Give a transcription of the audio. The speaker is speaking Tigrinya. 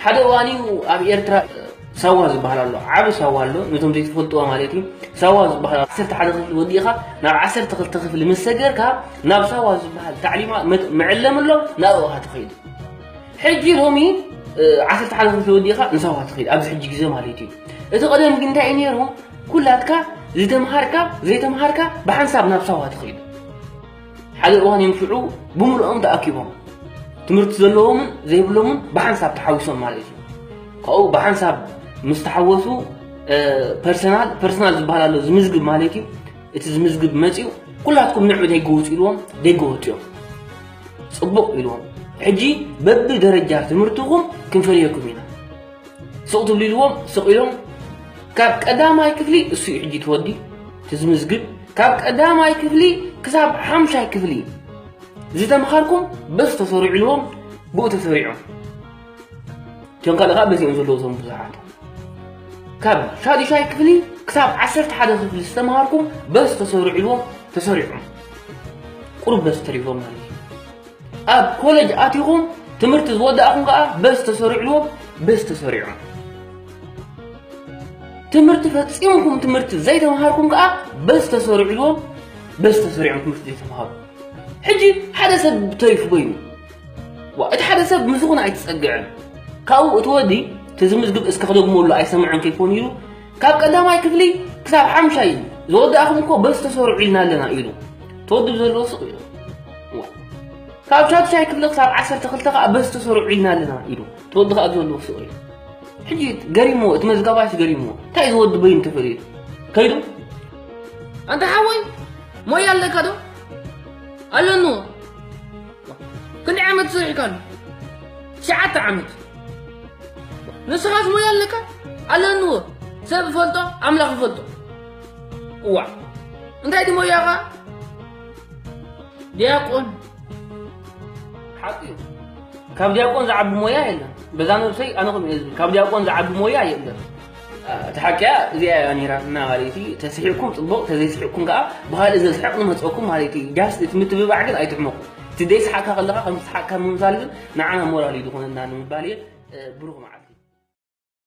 ሓደ እዋን እዩ ኣብ ኤርትራ ሳዋ ዝበሃል ኣሎ፣ ዓቢ ሳዋ ኣሎ። ነቶም ዘይትፈልጥዎ ማለት እዩ። ሳዋ ዝበሃል ዓሰርተ ሓደ ክፍሊ ወዲእኻ ናብ ዓሰርተ ክልተ ክፍሊ ምስ ሰገርካ፣ ናብ ሳዋ ዝበሃል ታዕሊማ መት-፣ መዕለሚ ኣሎ፣ ናብኡ ኢኻ ትኸይድ። ሕጂ ሎሚ፣ እ፣ ዓሰርተ ሓደ ክፍሊ ወዲእኻ ንሳዋ ትኸይድ፣ ኣብዚ ሕጂ ግዜ ማለት እዩ። እቲ ቀደም ግን እንታይ እዩ ነይሩ? ኩላትካ ዝተምሃርካ ዘይተምሃርካ ብሓንሳብ ናብ ሳዋ ትኸይድ። ሓደ እዋን እዮም ሽዑ ብምልኦም ተኣኪቦም፣ ትምህርቲ ዘለዎምን ዘይብሎምን ብሓንሳብ ተሓዊሶም ማለት እዩ። ካብኡ ብሓንሳብ ምስ ተሓወሱ፣ እ፣ ፐርሰናል ፐርሰናል ዝበሃል ኣሎ፣ ዝምዝግብ ማለት እዩ። እቲ ዝምዝግብ መፂኡ፣ ኩላትኩም ንዑ ደገ ውፁ ኢልዎም፣ ደገ ወፂኦም። ፅቡቕ ኢልዎም። ሕጂ በብደረጃ ትምህርትኹም ክንፈልየኩም ኢና። ስቕ ትብሉ ኢልዎም፣ ስቕ ኢሎም፣ ካብ ቀዳማይ ክፍሊ እሱ እዩ ሕጂ ትወዲ፣ እቲ ዝምዝግብ፣ ካብ ቀዳማይ ክፍሊ ክሳብ ሓምሻይ ክፍሊ ዝተምሃርኩም በዚ ተሰሪዑ ኢልዎም፣ ብኡ ተሰሪዖም። እቶም ካልእ ከዓ በዚኦም ዘለዉ እቶም ብዙሓት። ካብ ሻዱሻይ ክፍሊ ክሳብ ዓሰርተ ሓደ ክፍሊ ዝተምሃርኩም በዚ ተሰሪዑ ኢልዎም፣ ተሰሪዖም። ቁሩብ በዚ ተሪፎም ማለት እዩ። ኣብ ኮሌጅ ኣቲኹም ትምህርቲ ዝወዳእኹም ከዓ በዚ ተሰሪዑ ኢልዎም፣ በዚ ተሰሪዖም። ትምህርቲ ፈጺምኩም ትምህርቲ ዘይተምሃርኩም ከዓ በዚ ተሰሪዑ ኢልዎም፣ በዚ ተሰሪዖም ትምህርቲ ዘይተምሃሩ። ሕጂ ሓደ ሰብ ተሪፉ በይኑ። ዋ፣ እቲ ሓደ ሰብ ምስ ዝኾነ ኣይትጸግዕን። ካብኡ እቲ ወዲ፣ እቲ ዝምዝግብ እስከ ክደግመሉ ኣይሰምዐን ከይኮን ኢሉ፣ ካብ ቀዳማይ ክፍሊ ክሳብ ሓምሻይ ዝወዳእኹም እኮ በዚ ተሰሪዑ ኢልና ኣለና ኢሉ። እቲ ወዲ ዘለዎ ስቕ ኢሉ። ዋ። ካብ ሻዱሻይ ክፍሊ ክሳብ ዓሰርተ ክልተ ከዓ በዚ ተሰሪዑ ኢልና ኣለና ኢሉ። እቲ ወዲ ከዓ ዘለዎ ስቕ ኢሉ። ሕጂ ገሪምዎ፣ እቲ መዝጋባይስ ገሪምዎ። እንታይ እዩ እዚ ወዲ በይኑ ተፈሊጡ? ከይዱ? ኣንታ ሓወይ፣ ሞያ ኣለካ ዶ? ኣለኒ። ክንደይ ዓመት ሰሪሕካሉ? ትሽዓተ ዓመት። ንስኻስ ሞያ ኣለካ? ኣለኒ። ሰብ ይፈልጦ፣ ኣምላኽ ይፈልጦ። እዋዕ። እንታይ ድዩ ሞያኻ? ዲያቆን። ሓቂ እዩ። ካብ ዲያቆን ዝዓቢ ሞያ የለን። በዛ ነብሰይ ኣነ ከምኡ እየ ዝብል። ካብ ዲያቆን ዝዓቢ ሞያ የለን። አ፣ እቲ ሓቂያ እዚኣ እያ ነይራትና ማለት እዩ። ተስሒቕኩም ጽቡቕ፣ ተዘይስሒቕኩም ከኣ ብኻልእ ዘስሕቕ ንመጽኣኩም ማለት እዩ። ጃስት እቲ ምትብባዕ ግን ኣይትሕመቑ። እቲ ዘይሰሓቕካ ከለኻ ከም ዝሰሓቕካ ምምሳል ግን ንዓና ሞራል እዩ ዝኾነና ንምባል እየ። እ፣ ብሩኽ መዓልቲ።